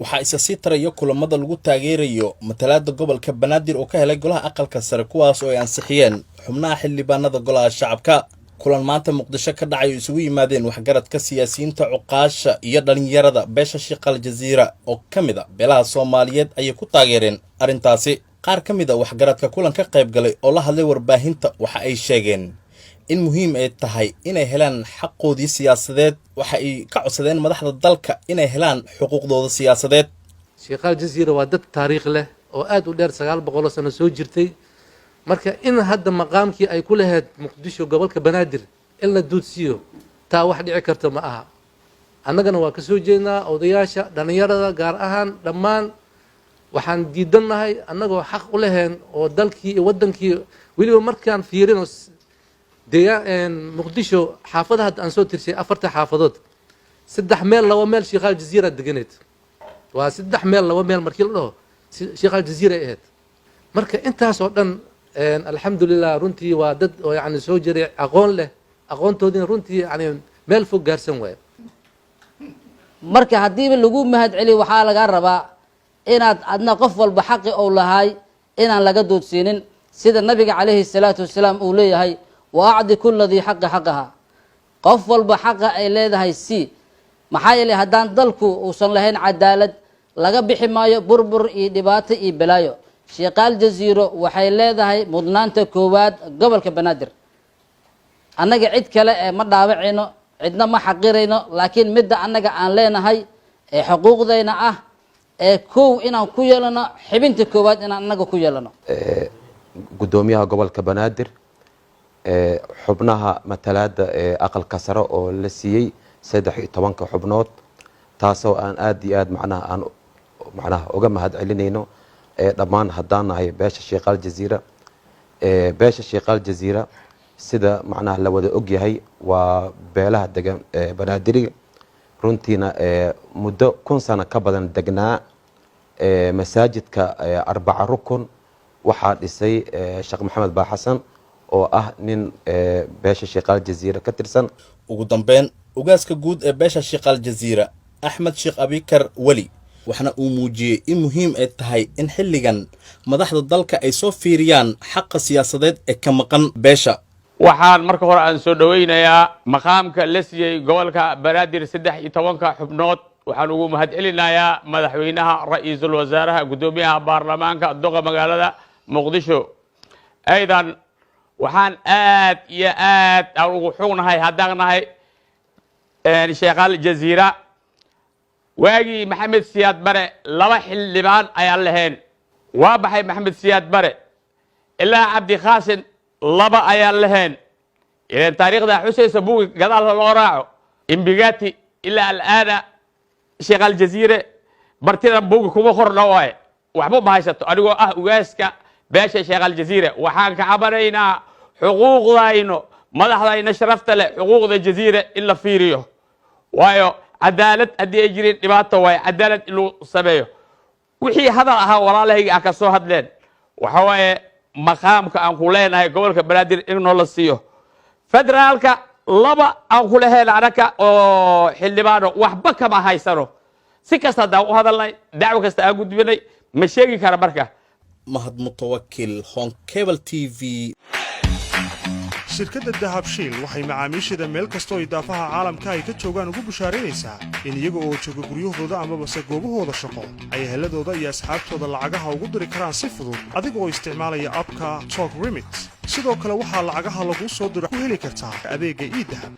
Waxaa isa sii taraya kulamada lagu taageerayo matalaada gobolka Banaadir oo ka helay golaha aqalka sare, kuwaas oo ay ansixiyeen xubnaha xildhibaanada golaha shacabka. Kulan maanta Muqdisho ka dhacay oo isugu yimaadeen waxgaradka, siyaasiyiinta, cuqaasha iyo dhalinyarada beesha Shiqaal Jaziira oo ka mid ah beelaha Soomaaliyeed ayay ku taageereen arrintaasi. Qaar ka mid ah waxgaradka kulan ka qayb galay oo la hadlay warbaahinta waxa ay sheegeen in muhiim ay tahay inay helaan xaqoodii siyaasadeed. Waxa ay ka codsadeen madaxda dalka inay helaan xuquuqdooda siyaasadeed. Shiikaal Jaziira waa dad taariikh leh oo aada u dheer, 900 sano soo jirtay. Marka in hadda maqaamkii ay ku lahayd Muqdisho, gobolka Banaadir, in la duudsiiyo, taa wax dhici karta ma aha. Annagana waa ka soo jeednaa, odayaasha, dhallinyarada gaar ahaan, dhammaan waxaan diidannahay annagoo xaq u lahayn oo dalkii iyo waddankii weliba markaan fiirino deegaan Muqdisho, xaafada hadda aan soo tirshay, afarta xaafadood, saddex meel laba meel Shiikaal Jaziira deganeed. Waa saddex meel laba meel markii la dhaho, Shiikaal Jaziira ay ahayd. Marka intaas oo dhan, alxamdulilah, runtii waa dad oo yani soo jiray, aqoon leh, aqoontoodiina runtii yani meel fog gaarsan waaya. Marka haddiiba lagu mahad celiyo, waxaa lagaa rabaa inaad adna qof walba xaqi ou lahaay inaan laga doodsiinin, sida Nabiga calayhi salaatu wasalaam uu leeyahay: "Wa acdi kula dii xaqi xaqaha." Qof walba xaqa ay leedahay si maxaa yeelay haddaan dalku uusan lahayn cadaalad, laga bixi maayo burbur iyo dhibaato iyo balaayo. Shiikaal Jaziiro waxay leedahay mudnaanta koowaad gobolka Banaadir. Annaga cid kale ee ma dhaawacayno, cidna ma xaqirayno, laakiin midda annaga aan leenahay ee xuquuqdayna ah ee kow inaan ku yeelano, xibinta koowaad inaan annaga ku yeelano. Guddoomiyaha gobolka Banaadir, xubnaha matalaada ee aqalka sare oo la siiyey 13-ka xubnood, taasoo aan aada iyo aad macnaha aan macnaha uga mahad celinayno dhammaan haddaan nahay beesha Sheekhaal Jaziira. Beesha Sheekhaal Jaziira, sida macnaha la wada ogyahay, waa beelaha degan Banaadiriga, runtiina muddo 1000 sano ka badan degnaa. Masaajidka Arbaca Rukun waxaa dhisay Sheekh Maxamed Baaxasan oo ah nin beesha Sheekhaal Jaziira ka tirsan. Ugu dambeyn, ugaaska guud ee beesha Shiikaal Jaziira, Axmed Sheekh Abikar Weli, waxaana uu muujiyey in muhiim ay tahay in xilligan madaxda dalka ay soo fiiriyaan xaqa siyaasadeed ee ka maqan beesha. Waxaan marka hore aan soo dhoweynayaa maqaamka la siiyey gobolka Banaadir, 13-ka xubnood. Waxaan ugu mahad celinayaa madaxweynaha, ra'iisul wasaaraha, guddoomiyaha baarlamaanka, doqa magaalada Muqdisho. Aydan waxaan aad iyo aad aan ugu xugnahay haddaan nahay Sheekhaal Jaziira, waagii Maxamed Siyaad Bare laba xildhibaan ayaan lahayn. Waa baxay Maxamed Siyaad Bare, ilaa Cabdikhaasin laba ayaan lahayn. Ilan taariikhda xusaysa, bugi gadaalka loo raaco, Imbigati ilaa alaana Sheekh Aljaziire bartidan bugi kuma qorna waaye, waxba ma haysato. Anigoo ah ugaaska beesha Sheekh Aljaziire, waxaan ka cabanaynaa xuquuqdayno, madaxdayna sharafta leh, xuquuqda Jaziire in la fiiriyo, waayo cadaalad haddii ay jirin dhibaato waaye, cadaalad in lagu sameeyo. Wixii hadal ahaa walaalahayga ah ka soo hadleen, waxa waaye maqaamka aan ku leenahay gobolka Banaadir in noola siiyo. Federaalka laba aan ku lahayn anaka oo xildhibaano, waxba kama haysano. Si kasta haddaan u hadalnay, dacwo kasta aan gudbinay, ma sheegi kara marka. Mahad Mutawakil, Horn Cable TV. Shirkadda Dahabshiil waxay macaamiisheeda meel kastoo idaafaha caalamka ay ka joogaan ugu bushaaraynaysaa in iyaga oo jooga guryahooda amabase goobahooda shaqo ay eheladooda iyo asxaabtooda lacagaha ugu diri karaan si fudud, adiga oo isticmaalaya app-ka Talk Remit. Sidoo kale waxaa lacagaha laguu soo diro ku heli kartaa adeegga eDahab.